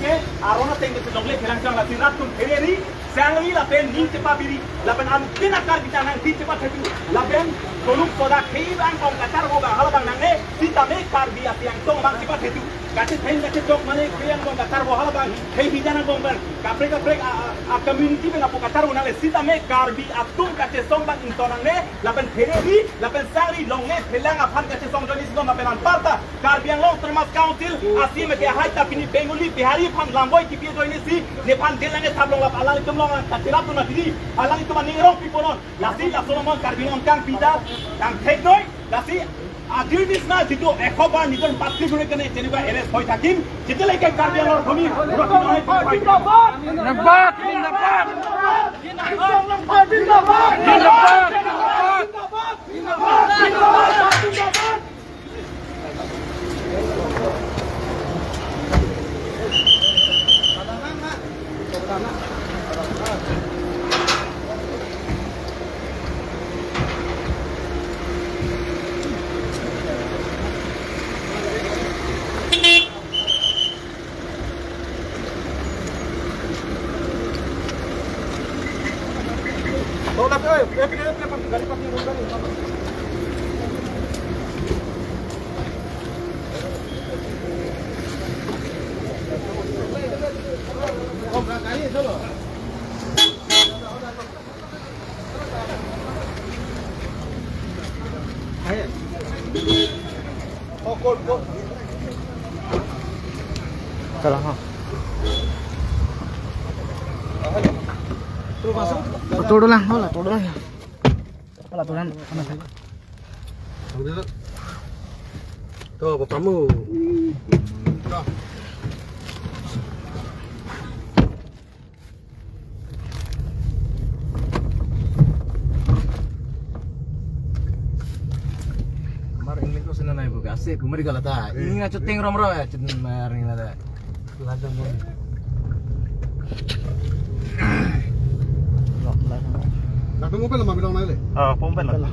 ke arona teng ke longle phelang chang la tirat tum phereri sangli la pen ning chepa biri la pen am tina kar kita nang ti chepa thetu la pen toluk soda khei bang kong katar ho bang hala bang nang ne sita me kar bi ati ang tong bang chepa thetu kache then kache tok mane khei ang kong katar ho hala bang khei hijana kong bang kapre kapre a community ben apo katar ho nang le sita me kar bi atum kache song bang intonang ne la pen phereri la pen sangri longle phelang aphan kache song jonis la pen an parta Karbi Anglong Autonomous Council asim ke haita pini Bengali Bihari phan lamboi ki pie joine si nephan delange thablong la alali tumlong kachira tu na didi alali tuma ningrong piponon lasi la Solomon Karbi Anglong kang pita kang theknoi lasi আজিৰ নিচিনা যিটো 100 বাৰ নিজৰ মাতৃভূমিৰ কাৰণে তেনেকুৱা arrest হৈ থাকিম যেতিয়ালৈকে কাৰ্বি আংলঙৰ ভূমি Todolang, hola, todolang. Hola, todolang. Tuh, kamu. Kemarin ini kok senang ibu kasih, kumari kalau tak. Ini ngacut ting rom rom ya, cutin maring lah. Ladang rom. Nah, pemopel lah, bilang naik le. Ah, pemopel lah.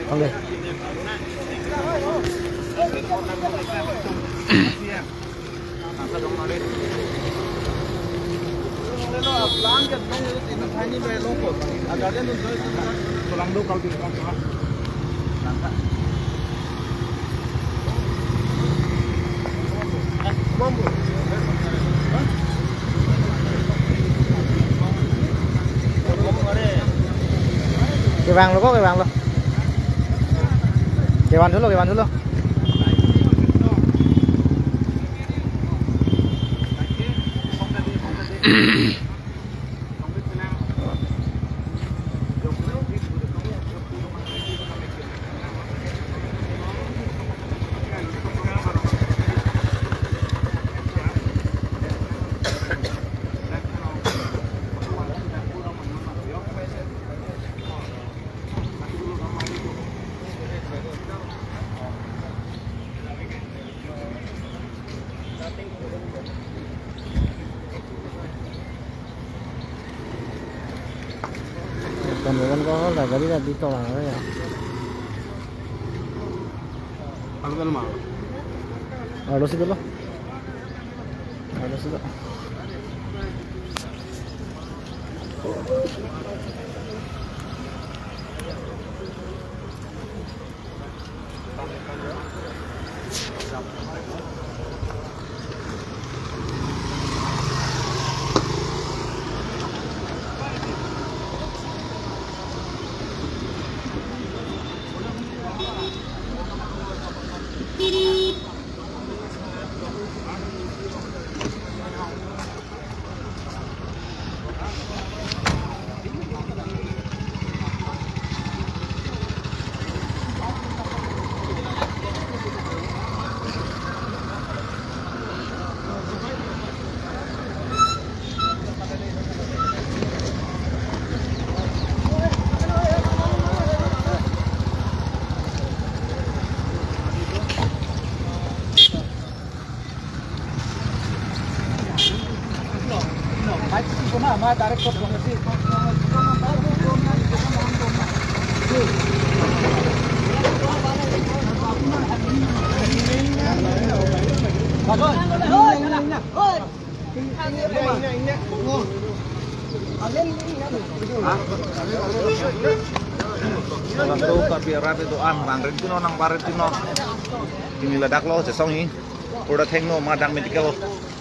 Okay. Cái vàng nó có cái vàng luôn. Cái bàn xuống luôn, cái bàn xuống luôn. Còn người con có là cái đi to là đấy à? À, lo sido lo. À, lo sido.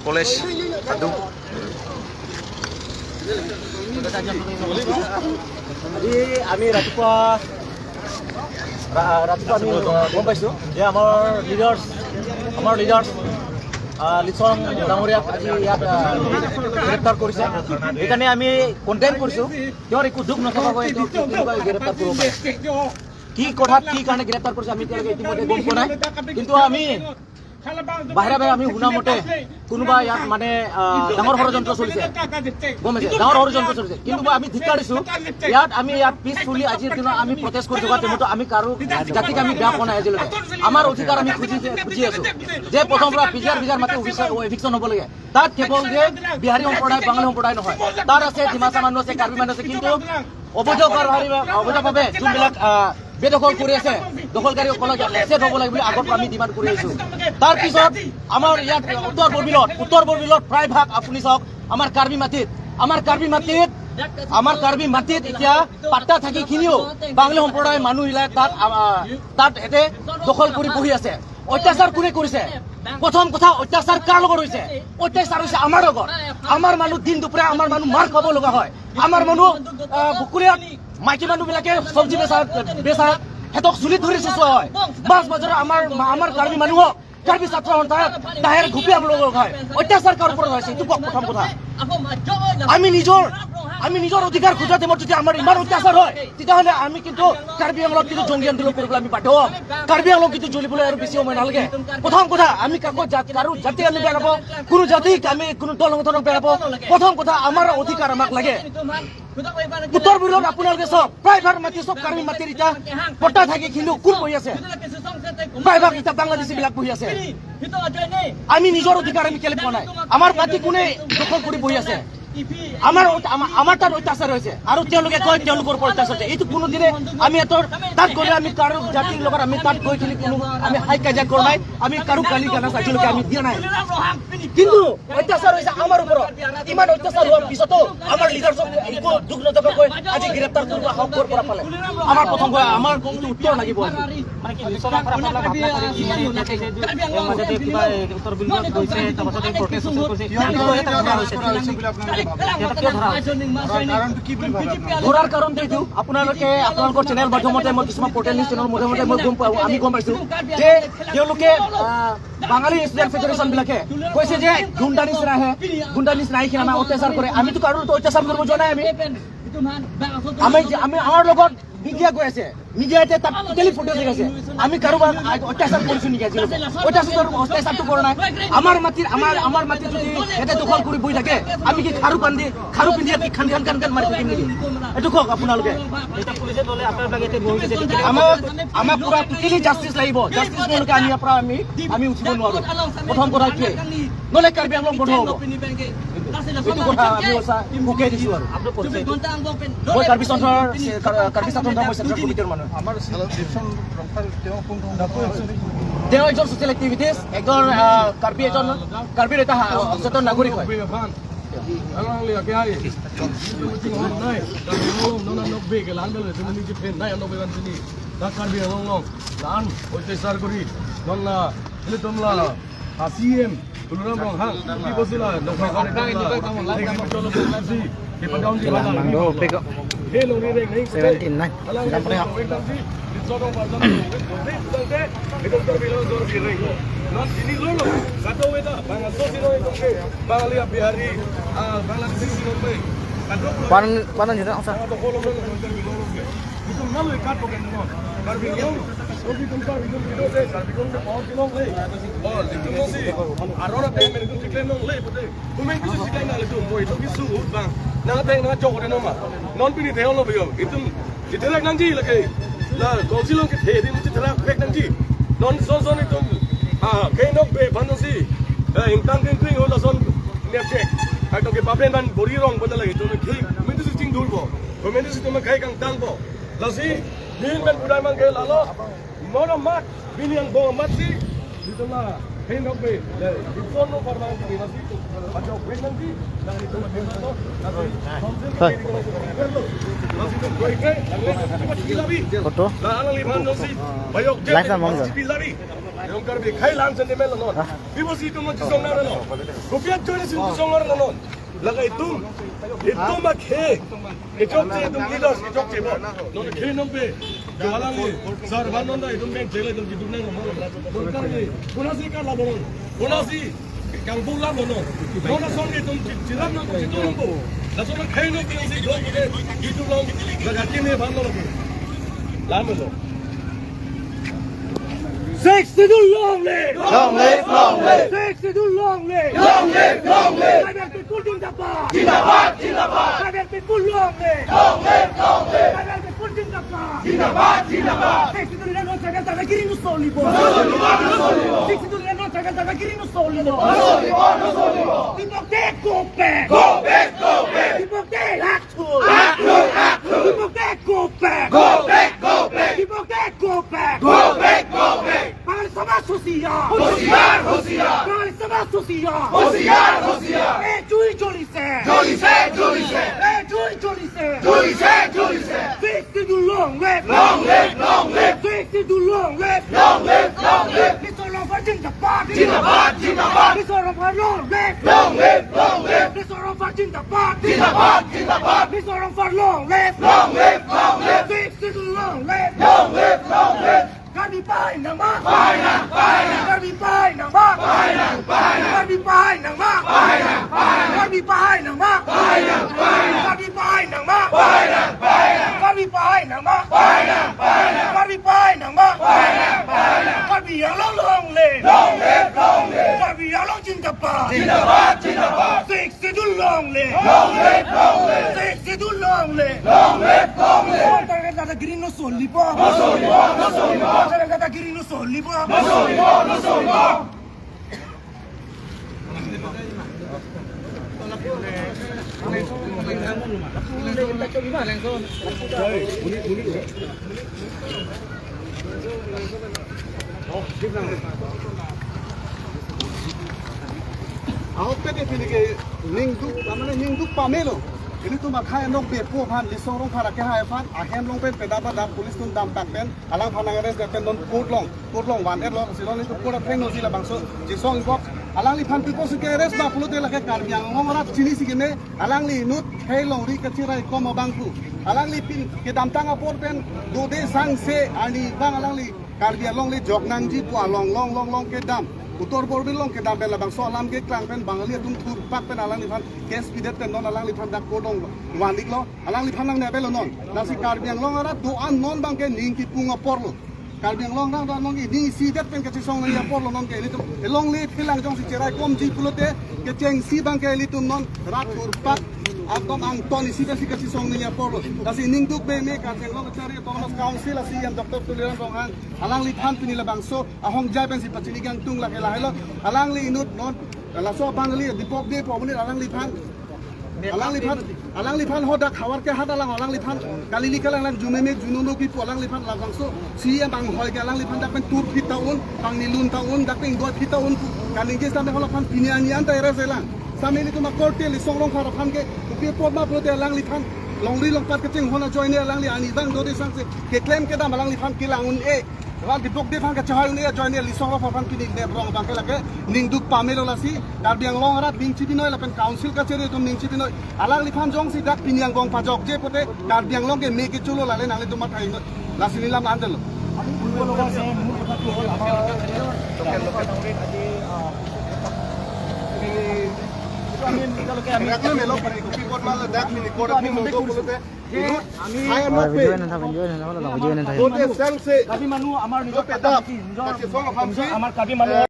College adu আজি আমি ৰাতিপুৱা ৰাতিপুৱা আমি গম পাইছোঁ যে আমাৰ leaders লিচং ডাঙৰীয়াক আজি ইয়াত গ্ৰেপ্তাৰ কৰিছে। সেইকাৰণে আমি কণ্টেণ্ট কৰিছোঁ, তেওঁৰ একো দুখ নথকাকৈ গ্ৰেপ্তাৰ কৰিব পাৰে। কি কথাত কি কাৰণে গ্ৰেপ্তাৰ কৰিছে আমি এতিয়ালৈকে ইতিমধ্যে গম পোৱা নাই, কিন্তু আমি বাহিৰা বাহিৰে আমি শুনা মতে কোনোবা ইয়াত মানে ডাঙৰ ষড়যন্ত্ৰ চলিছে, গম পাইছে, ডাঙৰ ষড়যন্ত্ৰ চলিছে। কিন্তু আমি ধিক্কাৰ দিছোঁ, ইয়াত আমি ইয়াত পিছফুলি আজিৰ দিনত আমি প্ৰটেষ্ট কৰি থকা টাইমতো আমি কাৰো জাতিক আমি বেয়া পোৱা নাই। আজিলৈকে আমাৰ অধিকাৰ আমি খুজি আছোঁ যে প্ৰথম পৰা পিজিআৰ ভিজাৰ মাতি এভিকশ্যন হ'ব লাগে। তাত কেৱল যে বিহাৰী সম্প্ৰদায়, বাঙালী সম্প্ৰদায় নহয়, তাত আছে ডিমাচা মানুহ আছে, কাৰ্বি মানুহ আছে, কিন্তু অবৈধভাৱে যোনবিলাক বেদখল কৰি আছে, দখলকাৰীসকলক উচ্ছেদ হ'ব লাগে বুলি আগৰ পৰা আমি ডিমাণ্ড কৰি আহিছোঁ। তাৰপিছত আমাৰ ইয়াত উত্তৰ বৰবিলত প্ৰায়ভাগ আপুনি চাওক, আমাৰ কাৰ্বি মাটিত এতিয়া পাট্টা থাকিখিনিও বাঙালী সম্প্ৰদায়ৰ মানুহবিলাক তাত এতে দখল কৰি বহি আছে। অত্যাচাৰ কোনে কৰিছে? প্ৰথম কথা, অত্যাচাৰ কাৰ লগত হৈছে? অত্যাচাৰ হৈছে আমাৰ লগত। আমাৰ মানুহ দিন দুপৰীয়া আমাৰ মানুহ মাৰ খাব লগা হয়। আমাৰ মানুহ বুকুৰীয়াত মাইকী মানুহবিলাকে চব্জি বেচা সিহঁতক চুলিত ধৰি চোচোৱা হয়। মাছ বজাৰত আমাৰ কাৰ্বি মানুহক কাৰ্বি ছাত্ৰ সন্থাক দাহেৰ ঘুপিয়াব লগা হয়। অত্যাচাৰ কাৰ ওপৰত হৈছে এইটো কওক প্ৰথম কথা। আমি নিজৰ অধিকাৰ খোজা টাইমত যদি আমাৰ ইমান অত্যাচাৰ হয়, তেতিয়াহ'লে আমি কিন্তু কাৰ্বি আংলঙত কিন্তু জংগী আন্দোলন কৰিবলৈ আমি বাধ্য হ'ম। কাৰ্বি আংলং কিন্তু জ্বলিবলৈ আৰু বেছি সময় নালাগে। প্ৰথম কথা, আমি কাকো কাৰো জাতি আমি বেয়া নাপাওঁ, কোনো জাতিক আমি কোনো দল সংগঠনক বেয়া নাপাওঁ। প্ৰথম কথা, আমাৰ অধিকাৰ আমাক লাগে। উত্তৰ বিলত আপোনালোকে চব প্ৰায়ভাগ মাটি চব কাৰ্বি মাটিৰ এতিয়া পট্টা থাকি কিন্তু কোন বহি আছে? প্ৰায়ভাগ এতিয়া বাংলাদেশী বিলাক বহি আছে। আমি নিজৰ অধিকাৰ আমি কেলে পোৱা নাই? আমাৰ মাটি কোনে দখল কৰি বহি আছে? আমাৰ আমাৰ তাত অত্যাচাৰ হৈছে আৰু তেওঁলোকে কয় তেওঁলোকৰ ওপৰত অত্যাচাৰ হৈছে। এইটো কোনোদিনে আমি তাত গ'লে আমি কাৰো জাতিৰ লগত আমি তাত গৈ কিনে কোনো আমি হাই কাজিয়া কৰা নাই, আমি কাৰো গালি গালাজ আজিলৈকে আমি দিয়া নাই। কিন্তু অত্যাচাৰ হৈছে আমাৰ ওপৰত। ইমান অত্যাচাৰ হোৱাৰ পিছতো আমাৰ লিডাৰছক একো দুখ নথকাকৈ আজি গ্ৰেপ্তাৰ কৰিব সাহস ক'ৰ পৰা পালে? আমাৰ প্ৰথম আমাৰ এইটো উত্তৰ লাগিব আজি। ধৰাৰ কাৰণটো এইটো, আপোনালোকে আপোনালোকৰ চেনেল মাধ্যমতে মই কিছুমান পৰ্টেল নিউজ চেনেলৰ মাধ্যমতে মই গম পাওঁ, আমি গম পাইছো যে তেওঁলোকে বাঙালী ষ্টুডেণ্ট ফেডাৰেশ্যন বিলাকে কৈছে যে গুণ্ডা নিচিনা আহে, গুণ্ডা নিচিনা আহি আমাক অত্যাচাৰ কৰে। আমিতো কাৰো অত্যাচাৰ কৰিব যোৱা নাই। আমি আমি আমাৰ লগত মিডিয়া গৈ আছে, মিডিয়াতে তাত টোটেলি ফুটেজ দেখাইছে। আমি কাৰোবাক অত্যাচাৰ কৰিছো নেকি আজিলৈকে? অত্যাচাৰটো কৰা নাই। আমাৰ মাটিৰ আমাৰ আমাৰ মাটিত যদি ইয়াতে দখল কৰি বহি থাকে, আমি কি খাৰু কান্দি খাৰু পিন্ধি কি খান খান খান খান মাৰি থাকিম নেকি? এইটো কওক আপোনালোকে। আমাক পুৰা টোটেলি জাষ্টিচ লাগিব। জাষ্টিচ নহ'লে আমি ইয়াৰ পৰা আমি আমি উঠিব নোৱাৰো। প্ৰথম কথা এইটোৱে, নহ'লে কাৰ্বি আংলং বন্ধ হ'ব। এইটো কথা আমি সুখাই দিছো। আৰু মই কাৰ্বি সন্থাৰ কাৰ্বি ছাত্ৰ সন্থাৰ মই চেণ্ট্ৰেল কমিটিৰ মানুহ। তেওঁ এজন ছচিয়েল এক্টিভিটিষ্ট, এজন কাৰ্বি, এজন কাৰ্বিৰ এটা সচেতন নাগৰিক হয়। 62 long live! Long live, long live! 62 long live! Long live, long live! Tribal people Jindabad! Jindabad, Jindabad! Tribal people long live! Long live, long live! Tribal people Jindabad! Jindabad, Jindabad! 62 long tribal দাদাগিরি নচলিব! নচলিব, নচলিব! 62 long tribal দাদাগিরি নচলিব! নচলিব, নচলিব! Deepak De go back! Go back, go back! Deepak De Akchu! Akchu, Akchu! Deepak De go back! Go back, go back! Deepak De go back! Go back, go back! সমাজ হুঁশিয়ার হুঁশিয়ার হুঁশিয়ার বাঙালি সমাজ হুঁশিয়ার হুঁশিয়ার হুঁশিয়ার। এ জুই জ্বলিছে জ্বলিছে জ্বলিছে, এ জুই জ্বলিছে জ্বলিছে জ্বলিছে। 62 long live long live long live 62 long live long live long live। Mizoram জিন্দাবাদ জিন্দাবাদ জিন্দাবাদ। Mizoram long live long live long live। Mizoram জিন্দাবাদ জিন্দাবাদ জিন্দাবাদ। Mizoram long live long live long live 62 long live long live long live। Karbi pai nang ma pai nang pai nang Karbi pai nang ma pai nang pai nang Karbi pai nang ma pai nang pai nang Karbi pai nang ma pai nang pai nang Karbi pai nang ma pai nang pai nang Karbi pai nang ma pai nang pai nang Karbi pai nang ma pai nang pai nang Karbi yang long long live long live long live Karbi yang long Zindabad Zindabad Zindabad Six Schedule long live long live long live Six Schedule long live long live long live দাদাগিরি নচলিব নচলিব নচলিব দাদাগিৰি নচলিব নচলিব নচলিব। Ningduk, ningduk pamelo. Ini tu makai nok bepo phan lisong rong phara ke hai phan ahem long pen peda ba da police tun dam tak pen alang phan angare pen non court long one et long silon itu court pheng no sila bangso jisong box alang li phan people se ke arrest ba pulo te lake karbiang ngong rat chini sikine alang li nut hei long ri kachirai kom bangku alang li pin ke dam tang apor pen do de sang se ani bang alang li karbiang long li jognang ji pu along long long long ke dam Uttar Borbil long ke dam pen labang so alam ke klang pen Bangali tum thur pak pen alang li phan case pidet pen non alang li phan dak kodong wandik lo alang li phan lang nebel non nasi karbiang long ara do an non bang ke ning ki punga porlo karbiang long rang long ki ning si det pen ke song ya porlo non ke litum long li philang jong si cherai kom ji pulote ke cheng si bang ke litum non rat thur pak akdom ang ton isi ke si song niya porlo nasi ningduk be me karbiang long chari autonomous council asi yang Dr. Tuliran Ronghang alang li phan pinila bangso ahong jai pen si pachini gang tung la ke lahelo alang li inut non laso bangali dipok de pomuni alang li phan alang li phan hoda khawar ke hat alang alang li phan kalili kalang lang jumeme jununo ki alang li phan la bangso si bang hoy ke alang li phan dak pen tur phitaun bang nilun taun dak pen doi phitaun kaling ke sambe hola phan piniani an ta era selang sameli tu ma korte li songrong khara phan ke upi pot ma prote alang li phan long ri long pat ke ching hona join alang li ani bang do de sang se ke claim ke dam alang li phan ki langun e wan dipok de phan ke chahai ne join li songrong phan ki ne rong bang ke lake ningduk pamelo lasi karbiang long rat ning chi binoi lapen council ka chere tum ning chi binoi alang li phan jong si dak piniang gong pajok je pote karbiang long ke me ke chulo lale nang le tuma thai lasi nilam andelo আমি পূৰ্ব লগা আছে মোৰ কথাটো হ'ল আমাৰ আমি কাৰ্বি মানুহ আমাৰ নিজৰ আমাৰ কাৰ্বি মানুহ।